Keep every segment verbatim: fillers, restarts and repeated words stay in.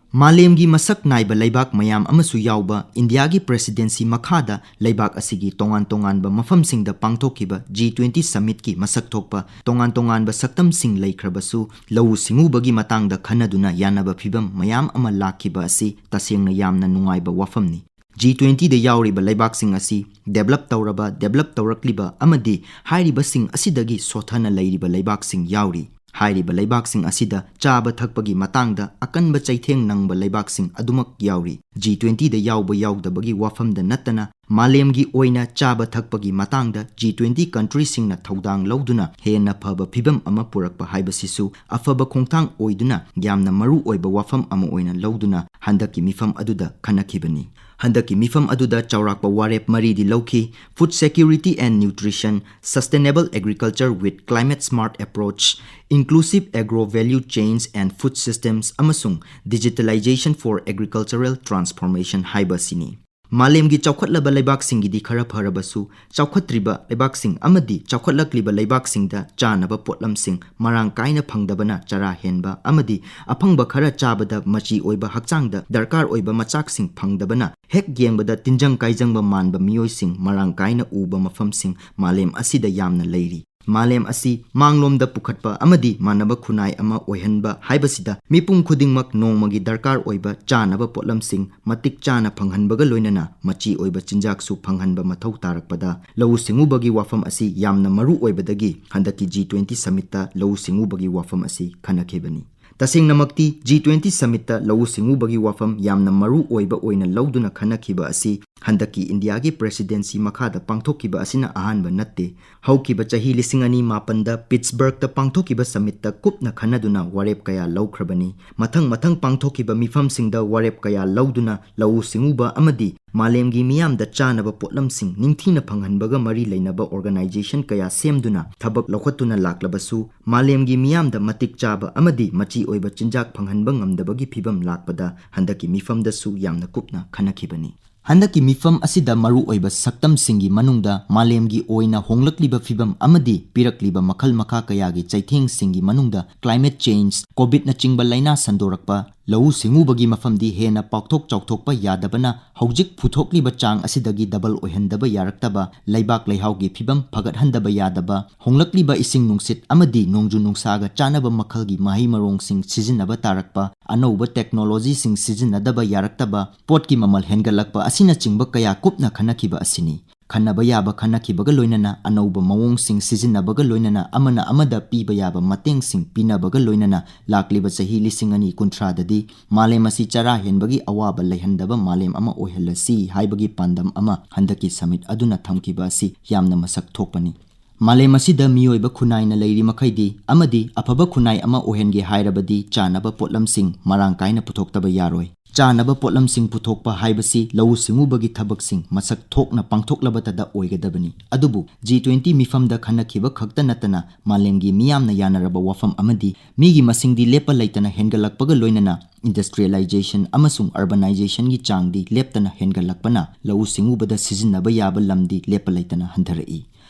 ꯃꯥꯂꯦꯝꯒꯤ ꯃꯁꯛ ꯅꯥꯏꯕ ꯂꯩꯕꯥꯛ ꯃꯌꯥꯝ ꯑꯃꯁꯨ ꯌꯥꯎꯕ ꯏꯟꯗꯤꯌꯥꯒꯤ presidency ꯃꯈꯥꯗ ꯂꯩꯕꯥꯛ ꯑꯁꯤꯒꯤ ꯇꯣꯉꯥꯟ ꯇꯣꯉꯥꯟꯕ ꯃꯐꯝꯁꯤꯡꯗ ꯄꯥꯡꯊꯣꯛꯈꯤꯕ G twenty summitꯀꯤ ꯃꯁꯛ ꯊꯣꯛꯄ ꯇꯣꯉꯥꯟ ꯇꯣꯉꯥꯟꯕ ꯁꯛꯇꯝꯁꯤꯡ ꯂꯩꯈ꯭ꯔꯕꯁꯨ, ꯂꯧꯎ ꯁꯤꯡꯎꯕꯒꯤ ꯃꯇꯥꯡꯗ ꯈꯟꯅꯗꯨꯅ ꯌꯥꯅꯕ ꯐꯤꯚꯝ ꯃꯌꯥꯝ ꯑꯃ ꯂꯥꯛꯈꯤꯕ ꯑꯁꯤ ꯇꯁꯦꯡꯅ ꯌꯥꯝꯅ ꯅꯨꯡꯉꯥꯏꯕ ꯋꯥꯐꯝꯅꯤ꯫ G twentyꯗ ꯌꯥꯎꯔꯤꯕ ꯂꯩꯕꯥꯛꯁꯤꯡ ꯑꯁꯤ develop ꯇꯧꯔꯕ, develop ꯇꯧꯔꯛꯂꯤꯕ ꯑꯃꯗꯤ ꯍꯥꯏꯔꯤꯕꯁꯤꯡ ꯑꯁꯤꯗꯒꯤ ꯁꯣꯊꯅ ꯂꯩꯔꯤꯕ ꯂꯩꯕꯥꯛꯁꯤꯡ ꯌꯥꯎꯔꯤ꯫ ꯍꯥꯏꯔꯤꯕ ꯂꯩꯕꯥꯛꯁꯤꯡ ꯑꯁꯤꯗ ꯆꯥꯕ ꯊꯛꯄꯒꯤ ꯃꯇꯥꯡꯗ ꯑꯀꯟꯕ ꯆꯩꯊꯦꯡ ꯅꯪꯕ ꯂꯩꯕꯥꯛꯁꯤꯡ ꯑꯗꯨꯃꯛ ꯌꯥꯎꯔꯤ꯫ G twentyꯗ ꯌꯥꯎꯕ ꯌꯥꯎꯗꯕꯒꯤ ꯋꯥꯐꯝꯗ ꯅꯠꯇꯅ, ꯃꯥꯂꯦꯝꯒꯤ ꯑꯣꯏꯅ ꯆꯥꯕ ꯊꯛꯄꯒꯤ ꯃꯇꯥꯡꯗ G twenty countryꯁꯤꯡꯅ ꯊꯧꯗꯥꯡ ꯂꯧꯗꯨꯅ ꯍꯦꯟꯅ ꯐꯕ ꯐꯤꯚꯝ ꯑꯃ ꯄꯨꯔꯛꯄ ꯍꯥꯏꯕꯁꯤꯁꯨ ꯑꯐꯕ ꯈꯣꯡꯊꯥꯡ ꯑꯣꯏꯗꯨꯅ ꯌꯥꯝꯅ ꯃꯔꯨ ꯑꯣꯏꯕ ꯋꯥꯐꯝ ꯑꯃ ꯑꯣꯏꯅ ꯂꯧꯗꯨꯅ ꯍꯟꯗꯛꯀꯤ ꯃꯤꯐꯝ ꯑꯗꯨꯗ ꯈꯟꯅꯈꯤꯕꯅꯤ꯫ ꯍꯟꯗꯛꯀꯤ ꯃꯤꯐꯝ ꯑꯗꯨꯗ ꯆꯥꯎꯔꯥꯛꯄ ꯋꯥꯔꯦꯞ ꯃꯔꯤꯗꯤ ꯂꯧꯈꯤ: Food Security and Nutrition, Sustainable Agriculture with Climate Smart Approach, Inclusive Agro Value Chains and Food Systems, ꯑꯃꯁꯨꯡ Digitalization for Agricultural Transformation ꯍꯥꯏꯕ ꯑꯁꯤꯅꯤ꯫ ꯃꯥꯂꯦꯝꯒꯤ ꯆꯥꯎꯈꯠꯂꯕ ꯂꯩꯕꯥꯛꯁꯤꯡꯒꯤꯗꯤ ꯈꯔ ꯐꯔꯕꯁꯨ, ꯆꯥꯎꯈꯠꯇ꯭ꯔꯤꯕ ꯂꯩꯕꯥꯛꯁꯤꯡ ꯑꯃꯗꯤ ꯆꯥꯎꯈꯠꯂꯛꯂꯤꯕ ꯂꯩꯕꯥꯛꯁꯤꯡꯗ ꯆꯥꯅꯕ ꯄꯣꯠꯂꯝꯁꯤꯡ ꯃꯔꯥꯡ ꯀꯥꯏꯅ ꯐꯪꯗꯕꯅ ꯆꯔꯥ ꯍꯦꯟꯕ ꯑꯃꯗꯤ ꯑꯐꯪꯕ ꯈꯔ ꯆꯥꯕꯗ ꯃꯆꯤ ꯑꯣꯏꯕ ꯍꯛꯆꯥꯡꯗ ꯗꯔꯀꯥꯔ ꯑꯣꯏꯕ ꯃꯆꯥꯛꯁꯤꯡ ꯐꯪꯗꯕꯅ ꯍꯦꯛ ꯌꯦꯡꯕꯗ ꯇꯤꯟꯖꯪ ꯀꯥꯏꯖꯪꯕ ꯃꯥꯟꯕ ꯃꯤꯑꯣꯏꯁꯤꯡ ꯃꯔꯥꯡ ꯀꯥꯏꯅ ꯎꯕ ꯃꯐꯝꯁꯤꯡ ꯃꯥꯂꯦꯝ ꯑꯁꯤꯗ ꯌꯥꯝꯅ ꯂꯩꯔꯤ꯫ ꯃꯥꯂꯦꯝ ꯑꯁꯤ ꯃꯥꯡꯂꯣꯝꯗ ꯄꯨꯈꯠꯄ ꯑꯃꯗꯤ ꯃꯥꯟꯅꯕ ꯈꯨꯟꯅꯥꯏ ꯑꯃ ꯑꯣꯏꯍꯟꯕ ꯍꯥꯏꯕꯁꯤꯗ ꯃꯤꯄꯨꯝ ꯈꯨꯗꯤꯡꯃꯛ ꯅꯣꯡꯃꯒꯤ ꯗꯔꯀꯥꯔ ꯑꯣꯏꯕ ꯆꯥꯅꯕ ꯄꯣꯠꯂꯝꯁꯤꯡ ꯃꯇꯤꯛ ꯆꯥꯅ ꯐꯪꯍꯟꯕꯒ ꯂꯣꯏꯅꯅ ꯃꯆꯤ ꯑꯣꯏꯕ ꯆꯤꯟꯖꯥꯛꯁꯨ ꯐꯪꯍꯟꯕ ꯃꯊꯧ ꯇꯥꯔꯛꯄꯗ ꯂꯧꯎ ꯁꯤꯡꯎꯕꯒꯤ ꯋꯥꯐꯝ ꯑꯁꯤ ꯌꯥꯝꯅ ꯃꯔꯨ ꯑꯣꯏꯕꯗꯒꯤ ꯍꯟꯗꯛꯀꯤ G twenty summitꯇ ꯂꯧꯎ ꯁꯤꯡꯎꯕꯒꯤ ꯋꯥꯐꯝ ꯑꯁꯤ ꯈꯟꯅꯈꯤꯕꯅꯤ꯫ ꯇꯁꯦꯡꯅꯃꯛꯇꯤ G twenty summitꯇ ꯂꯧꯎ ꯁꯤꯡꯎꯕꯒꯤ ꯋꯥꯐꯝ ꯌꯥꯝꯅ ꯃꯔꯨ ꯑꯣꯏꯕ ꯑꯣꯏꯅ ꯂꯧꯗꯨꯅ ꯈꯟꯅꯈꯤꯕ ꯑꯁꯤ ꯍꯟꯗꯛꯀꯤ ꯏꯟꯗꯤꯌꯥꯒꯤ presidency ꯃꯈꯥꯗ ꯄꯥꯡꯊꯣꯛꯈꯤꯕ ꯑꯁꯤꯅ ꯑꯍꯥꯟꯕ ꯅꯠꯇꯦ꯫ ꯍꯧꯈꯤꯕ ꯆꯍꯤ ꯂꯤꯁꯤꯡ ꯑꯅꯤ ꯃꯥꯄꯟꯗ Pittsburghꯇ ꯄꯥꯡꯊꯣꯛꯈꯤꯕ summitꯇ ꯀꯨꯞꯅ ꯈꯟꯅꯗꯨꯅ ꯋꯥꯔꯦꯞ ꯀꯌꯥ ꯂꯧꯈ꯭ꯔꯕꯅꯤ꯫ ꯃꯊꯪ ꯃꯊꯪ ꯄꯥꯡꯊꯣꯛꯈꯤꯕ ꯃꯤꯐꯝꯁꯤꯡꯗ ꯋꯥꯔꯦꯞ ꯀꯌꯥ ꯂꯧꯗꯨꯅ ꯂꯧꯎ ꯁꯤꯡꯎꯕ ꯑꯃꯗꯤ ꯃꯥꯂꯦꯝꯒꯤ ꯃꯤꯌꯥꯝꯗ ꯆꯥꯅꯕ ꯄꯣꯠꯂꯝꯁꯤꯡ ꯅꯤꯡꯊꯤꯅ ꯐꯪꯍꯟꯕꯒ ꯃꯔꯤ ꯂꯩꯅꯕ organization ꯀꯌꯥ ꯁꯦꯝꯗꯨꯅ ꯊꯕꯛ ꯂꯧꯈꯠꯇꯨꯅ ꯂꯥꯛꯂꯕꯁꯨ, ꯃꯥꯂꯦꯝꯒꯤ ꯃꯤꯌꯥꯝꯗ ꯃꯇꯤꯛ ꯆꯥꯕ ꯑꯃꯗꯤ ꯃꯆꯤ ꯑꯣꯏꯕ ꯆꯤꯟꯖꯥꯛ ꯐꯪꯍꯟꯕ ꯉꯝꯗꯕꯒꯤ ꯐꯤꯚꯝ ꯂꯥꯛꯄꯗ ꯍꯟꯗꯛꯀꯤ ꯃꯤꯐꯝꯗꯁꯨ ꯌꯥꯝꯅ ꯀꯨꯞꯅ ꯈꯟꯅꯈꯤꯕꯅꯤ꯫ ꯍꯟꯗꯛꯀꯤ ꯃꯤꯐꯝ ꯑꯁꯤꯗ ꯃꯔꯨꯑꯣꯏꯕ ꯁꯛꯇꯝꯁꯤꯡꯒꯤ ꯃꯅꯨꯡꯗ ꯃꯥꯂꯦꯝꯒꯤ ꯑꯣꯏꯅ ꯍꯣꯡꯂꯛꯂꯤꯕ ꯐꯤꯚꯝ ꯑꯃꯗꯤ ꯄꯤꯔꯛꯂꯤꯕ ꯃꯈꯜ ꯃꯈꯥ ꯀꯌꯥꯒꯤ ꯆꯩꯊꯦꯡꯁꯤꯡꯒꯤ ꯃꯅꯨꯡꯗ climate change, COVIDꯅꯆꯤꯡꯕ ꯂꯥꯏꯅꯥ ꯁꯟꯗꯣꯔꯛꯄ, ꯂꯧꯎ ꯁꯤꯡꯎꯕꯒꯤ ꯃꯐꯝꯗꯤ ꯍꯦꯟꯅ ꯄꯥꯛꯊꯣꯛ ꯆꯥꯎꯊꯣꯛꯄ ꯌꯥꯗꯕꯅ ꯍꯧꯖꯤꯛ ꯄꯨꯊꯣꯛꯂꯤꯕ ꯆꯥꯡ ꯑꯁꯤꯗꯒꯤ ꯗꯕꯜ ꯑꯣꯏꯍꯟꯗꯕ ꯌꯥꯔꯛꯇꯕ, ꯂꯩꯕꯥꯛ ꯂꯩꯍꯥꯎꯒꯤ ꯐꯤꯕꯝ ꯐꯒꯠꯍꯟꯗꯕ ꯌꯥꯗꯕ, ꯍꯣꯡꯂꯛꯂꯤꯕ ꯏꯁꯤꯡ ꯅꯨꯡꯁꯤꯠ ꯑꯃꯗꯤ ꯅꯣꯡꯖꯨ ꯅꯨꯡꯁꯥꯒ ꯆꯥꯟꯅꯕ ꯃꯈꯜꯒꯤ ꯃꯍꯩ ꯃꯔꯣꯡꯁꯤꯡ ꯁꯤꯖꯤꯟꯅꯕ ꯇꯥꯔꯛꯄ, ꯑꯅꯧꯕ ꯇꯦꯛꯅꯣꯂꯣꯖꯤꯁꯤꯡ ꯁꯤꯖꯤꯟꯅꯗꯕ ꯌꯥꯔꯛꯇꯕ, ꯄꯣꯠꯀꯤ ꯃꯃꯜ ꯍꯦꯟꯒꯠꯂꯛꯄ ꯑꯁꯤꯅꯆꯤꯡꯕ ꯀꯌꯥ ꯀꯨꯞꯅ ꯈꯟꯅꯈꯤꯕ ꯑꯁꯤꯅꯤ꯫ ꯈꯟꯅꯕ ꯌꯥꯕ ꯈꯟꯅꯈꯤꯕꯒ ꯂꯣꯏꯅꯅ ꯑꯅꯧꯕ ꯃꯑꯣꯡꯁꯤꯡ ꯁꯤꯖꯤꯟꯅꯕꯒ ꯂꯣꯏꯅꯅ ꯑꯃꯅ ꯑꯃꯗ ꯄꯤꯕ ꯌꯥꯕ ꯃꯇꯦꯡꯁꯤꯡ ꯄꯤꯅꯕꯒ ꯂꯣꯏꯅꯅ ꯂꯥꯛꯂꯤꯕ ꯆꯍꯤ ꯂꯤꯁꯤꯡ ꯑꯅꯤ ꯀꯨꯟꯊ꯭ꯔꯥꯗꯗꯤ ꯃꯥꯂꯦꯝ ꯑꯁꯤ ꯆꯔꯥ ꯍꯦꯟꯕꯒꯤ ꯑꯋꯥꯕ ꯂꯩꯍꯟꯗꯕ ꯃꯥꯂꯦꯝ ꯑꯃ ꯑꯣꯏꯍꯜꯂꯁꯤ ꯍꯥꯏꯕꯒꯤ ꯄꯥꯟꯗꯝ ꯑꯃ ꯍꯟꯗꯛꯀꯤ ꯁꯃꯤꯠ ꯑꯗꯨꯅ ꯊꯝꯈꯤꯕ ꯑꯁꯤ ꯌꯥꯝꯅ ꯃꯁꯛ ꯊꯣꯛꯄꯅꯤ꯫ ꯃꯥꯂꯦꯝ ꯑꯁꯤꯗ ꯃꯤꯑꯣꯏꯕ ꯈꯨꯟꯅꯥꯏꯅ ꯂꯩꯔꯤ ꯃꯈꯩꯗꯤ ꯑꯃꯗꯤ ꯑꯐꯕ ꯈꯨꯟꯅꯥꯏ ꯑꯃ ꯑꯣꯏꯍꯟꯒꯦ ꯍꯥꯏꯔꯕꯗꯤ ꯆꯥꯅꯕ ꯄꯣꯠꯂꯝꯁꯤꯡ ꯃꯔꯥꯡ ꯀꯥꯏꯅ ꯄꯨꯊꯣꯛꯇꯕ ꯌꯥꯔꯣꯏ꯫ ꯆꯥꯅꯕ ꯄꯣꯠꯂꯝꯁꯤꯡ ꯄꯨꯊꯣꯛꯄ ꯍꯥꯏꯕꯁꯤ ꯂꯧꯎ ꯁꯤꯡꯎꯕꯒꯤ ꯊꯕꯛꯁꯤꯡ ꯃꯁꯛ ꯊꯣꯛꯅ ꯄꯥꯡꯊꯣꯛꯂꯕꯇꯗ ꯑꯣꯏꯒꯗꯕꯅꯤ꯫ ꯑꯗꯨꯕꯨ ꯖꯤ ꯇ꯭ꯋꯦꯟꯇꯤ ꯃꯤꯐꯝꯗ ꯈꯟꯅꯈꯤꯕ ꯈꯛꯇ ꯅꯠꯇꯅ ꯃꯥꯂꯦꯝꯒꯤ ꯃꯤꯌꯥꯝꯅ ꯌꯥꯅꯔꯕ ꯋꯥꯐꯝ ꯑꯃꯗꯤ ꯃꯤꯒꯤ ꯃꯁꯤꯡꯗꯤ ꯂꯦꯞꯄ ꯂꯩꯇꯅ ꯍꯦꯟꯒꯠꯂꯛꯄꯒ ꯂꯣꯏꯅꯅ industrialization ꯑꯃꯁꯨꯡ urbanization ꯒꯤ ꯆꯥꯡꯗꯤ ꯂꯦꯞꯇꯅ ꯍꯦꯟꯒꯠꯂꯛꯄꯅ ꯂꯧꯎ ꯁꯤꯡꯎꯕꯗ ꯁꯤꯖꯤꯟꯅꯕ ꯌꯥꯕ ꯂꯝꯗꯤ ꯂꯦꯞꯄ ꯂꯩꯇꯅ ꯍꯟꯊꯔꯛꯏ꯫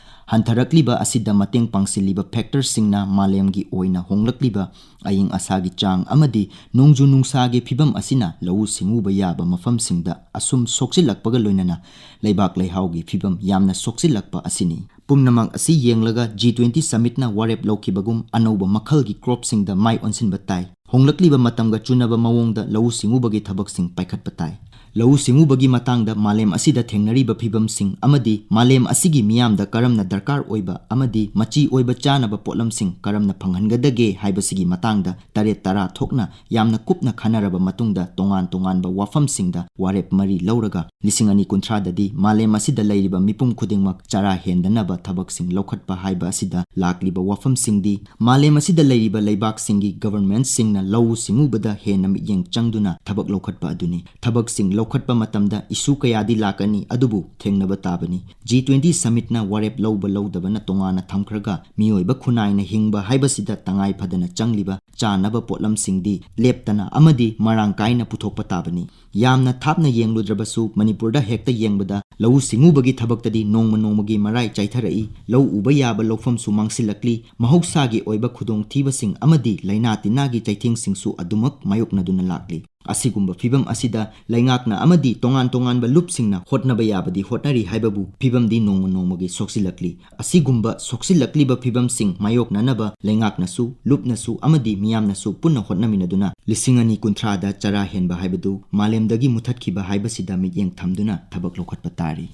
ꯍꯟꯊꯔꯛꯂꯤꯕ ꯑꯁꯤꯗ ꯃꯇꯦꯡ ꯄꯥꯡꯁꯤꯜꯂꯤꯕ factor ꯁꯤꯡꯅ ꯃꯥꯂꯦꯝꯒꯤ ꯑꯣꯏꯅ ꯍꯣꯡꯂꯛꯂꯤꯕ ꯑꯏꯪ ꯑꯁꯥꯒꯤ ꯆꯥꯡ ꯑꯃꯗꯤ ꯅꯣꯡꯖꯨ ꯅꯨꯡꯁꯥꯒꯤ ꯐꯤꯕꯝ ꯑꯁꯤꯅ ꯂꯧꯎ ꯁꯤꯡꯎꯕ ꯌꯥꯕ ꯃꯐꯝꯁꯤꯡꯗ ꯑꯁꯨꯝ ꯁꯣꯛꯆꯤꯜꯂꯛꯄꯒ ꯂꯣꯏꯅꯅ ꯂꯩꯕꯥꯛ ꯂꯩꯍꯥꯎꯒꯤ ꯐꯤꯕꯝ ꯌꯥꯝꯅ ꯁꯣꯛꯆꯤꯜꯂꯛꯄ ꯑꯁꯤꯅꯤ꯫ ꯄꯨꯝꯅꯃꯛ ꯑꯁꯤ ꯌꯦꯡꯂꯒ ꯖꯤ ꯇ꯭ꯋꯦꯟꯇꯤ ꯁꯃꯤꯠꯅ ꯋꯥꯔꯦꯞ ꯂꯧꯈꯤꯕꯒꯨꯝ ꯑꯅꯧꯕ ꯃꯈꯜꯒꯤ ꯀ꯭ꯔꯣꯞꯁꯤꯡꯗ ꯃꯥꯏ ꯑꯣꯟꯁꯤꯟꯕ ꯇꯥꯏ꯫ ꯍꯣꯡꯂꯛꯂꯤꯕ ꯃꯇꯝꯒ ꯆꯨꯅꯕ ꯃꯑꯣꯡꯗ ꯂꯧꯎ ꯁꯤꯡꯎꯕꯒꯤ ꯊꯕꯛꯁꯤꯡ ꯄꯥꯏꯈꯠꯄ ꯇꯥꯏ꯫ ꯂꯧꯎ ꯁꯤꯡꯎꯕꯒꯤ ꯃꯇꯥꯡꯗ ꯃꯥꯂꯦꯝ ꯑꯁꯤꯗ ꯊꯦꯡꯅꯔꯤꯕ ꯐꯤꯕꯝꯁꯤꯡ ꯑꯃꯗꯤ ꯃꯥꯂꯦꯝ ꯑꯁꯤꯒꯤ ꯃꯤꯌꯥꯝꯗ ꯀꯔꯝꯅ ꯗꯔꯀꯥꯔ ꯑꯣꯏꯕ ꯑꯃꯗꯤ ꯃꯆꯤ ꯑꯣꯏꯕ ꯆꯥꯅꯕ ꯄꯣꯠꯂꯝꯁꯤꯡ ꯀꯔꯝꯅ ꯐꯪꯍꯟꯒꯗꯒꯦ ꯍꯥꯏꯕꯁꯤꯒꯤ ꯃꯇꯥꯡꯗ ꯇꯔꯦꯠ ꯇꯔꯥ ꯊꯣꯛꯅ ꯌꯥꯝꯅ ꯀꯨꯞꯅ ꯈꯟꯅꯔꯕ ꯃꯇꯨꯡꯗ ꯇꯣꯉꯥꯟ ꯇꯣꯉꯥꯟꯕ ꯋꯥꯐꯝꯁꯤꯡꯗ ꯋꯥꯔꯦꯞ ꯃꯔꯤ ꯂꯧꯔꯒ ꯂꯤꯁꯤꯡ ꯑꯅꯤ ꯀꯨꯟꯊ꯭ꯔꯥꯗꯗꯤ ꯃꯥꯂꯦꯝ ꯑꯁꯤꯗ ꯂꯩꯔꯤꯕ ꯃꯤꯄꯨꯝ ꯈꯨꯗꯤꯡꯃꯛ ꯆꯔꯥ ꯍꯦꯟꯗꯅꯕ ꯊꯕꯛꯁꯤꯡ ꯂꯧꯈꯠꯄ ꯍꯥꯏꯕ ꯑꯁꯤꯗ ꯂꯥꯛꯂꯤꯕ ꯋꯥꯐꯝꯁꯤꯡꯗꯤ ꯃꯥꯂꯦꯝ ꯑꯁꯤꯗ ꯂꯩꯔꯤꯕ ꯂꯩꯕꯥꯛꯁꯤꯡꯒꯤ government ꯁꯤꯡꯅ ꯂꯧꯎ ꯁꯤꯡꯎꯕꯗ ꯍꯦꯟꯅ ꯃꯤꯠꯌꯦꯡ ꯆꯪꯗꯨꯅ ꯊꯕꯛ ꯂꯧꯈꯠꯄ ꯑꯗꯨꯅꯤ꯫ ꯊꯕꯛꯁꯤꯡ ꯂꯧꯈꯠꯄ ꯃꯇꯝꯗ issue ꯀꯌꯥꯗꯤ ꯂꯥꯛꯀꯅꯤ, ꯑꯗꯨꯕꯨ ꯊꯦꯡꯅꯕ ꯇꯥꯕꯅꯤ꯫ ꯖꯤ ꯇ꯭ꯋꯦꯟꯇꯤ ꯁꯃꯤꯠꯅ ꯋꯥꯔꯦꯞ ꯂꯧꯕ ꯂꯧꯗꯕꯅ ꯇꯣꯉꯥꯟꯅ ꯊꯝꯈ꯭ꯔꯒ ꯃꯤꯑꯣꯏꯕ ꯈꯨꯟꯅꯥꯏꯅ ꯍꯤꯡꯕ ꯍꯥꯏꯕꯁꯤꯗ ꯇꯉꯥꯏ ꯐꯗꯅ ꯆꯪꯂꯤꯕ ꯆꯥꯅꯕ ꯄꯣꯠꯂꯝꯁꯤꯡꯗꯤ ꯂꯦꯞꯇꯅ ꯑꯃꯗꯤ ꯃꯔꯥꯡ ꯀꯥꯏꯅ ꯄꯨꯊꯣꯛꯄ ꯇꯥꯕꯅꯤ꯫ ꯌꯥꯝꯅ ꯊꯥꯞꯅ ꯌꯦꯡꯂꯨꯗ꯭ꯔꯕꯁꯨ, ꯃꯅꯤꯄꯨꯔꯗ ꯍꯦꯛꯇ ꯌꯦꯡꯕꯗ ꯂꯧꯎ ꯁꯤꯡꯎꯕꯒꯤ ꯊꯕꯛꯇꯗꯤ ꯅꯣꯡꯃ ꯅꯣꯡꯃꯒꯤ ꯃꯔꯥꯏ ꯆꯥꯏꯊꯔꯛꯏ꯫ ꯂꯧ ꯎꯕ ꯌꯥꯕ ꯂꯧꯐꯝꯁꯨ ꯃꯥꯡꯁꯤꯜꯂꯛꯂꯤ꯫ ꯃꯍꯧꯁꯥꯒꯤ ꯑꯣꯏꯕ ꯈꯨꯗꯣꯡꯊꯤꯕꯁꯤꯡ ꯑꯃꯗꯤ ꯂꯥꯏꯅꯥ ꯇꯤꯟꯅꯥꯒꯤ ꯆꯩꯊꯦꯡꯁꯤꯡꯁꯨ ꯑꯗꯨꯃꯛ ꯃꯥꯌꯣꯛꯅꯗꯨꯅ ꯂꯥꯛꯂꯤ꯫ ꯑꯁꯤꯒꯨꯝꯕ ꯐꯤꯕꯝ ꯑꯁꯤꯗ ꯂꯩꯉꯥꯛꯅ ꯑꯃꯗꯤ ꯇꯣꯉꯥꯟ ꯇꯣꯉꯥꯟꯕ ꯂꯨꯞꯁꯤꯡꯅ ꯍꯣꯠꯅꯕ ꯌꯥꯕꯗꯤ ꯍꯣꯠꯅꯔꯤ ꯍꯥꯏꯕꯕꯨ ꯐꯤꯕꯝꯗꯤ ꯅꯣꯡꯃ ꯅꯣꯡꯃꯒꯤ ꯁꯣꯛꯆꯤꯜꯂꯛꯂꯤ꯫ ꯑꯁꯤꯒꯨꯝꯕ ꯁꯣꯛꯆꯤꯜꯂꯛꯂꯤꯕ ꯐꯤꯕꯝꯁꯤꯡ ꯃꯥꯌꯣꯛꯅꯅꯕ ꯂꯩꯉꯥꯛꯅꯁꯨ, ꯂꯨꯞꯅꯁꯨ ꯑꯃꯗꯤ ꯃꯤꯌꯥꯝꯅꯁꯨ ꯄꯨꯟꯅ ꯍꯣꯠꯅꯃꯤꯟꯅꯗꯨꯅ ꯂꯤꯁꯤꯡ ꯑꯅꯤ ꯀꯨꯟꯊ꯭ꯔꯥꯗ ꯆꯔꯥ ꯍꯦꯟꯕ ꯍꯥꯏꯕꯗꯨ ꯃꯥꯂꯦꯝꯗꯒꯤ ꯃꯨꯊꯠꯈꯤꯕ ꯍꯥꯏꯕꯁꯤꯗ ꯃꯤꯠꯌꯦꯡ ꯊꯝꯗꯨꯅ ꯊꯕꯛ ꯂꯧꯈꯠꯄ ꯇꯥꯔꯤ꯫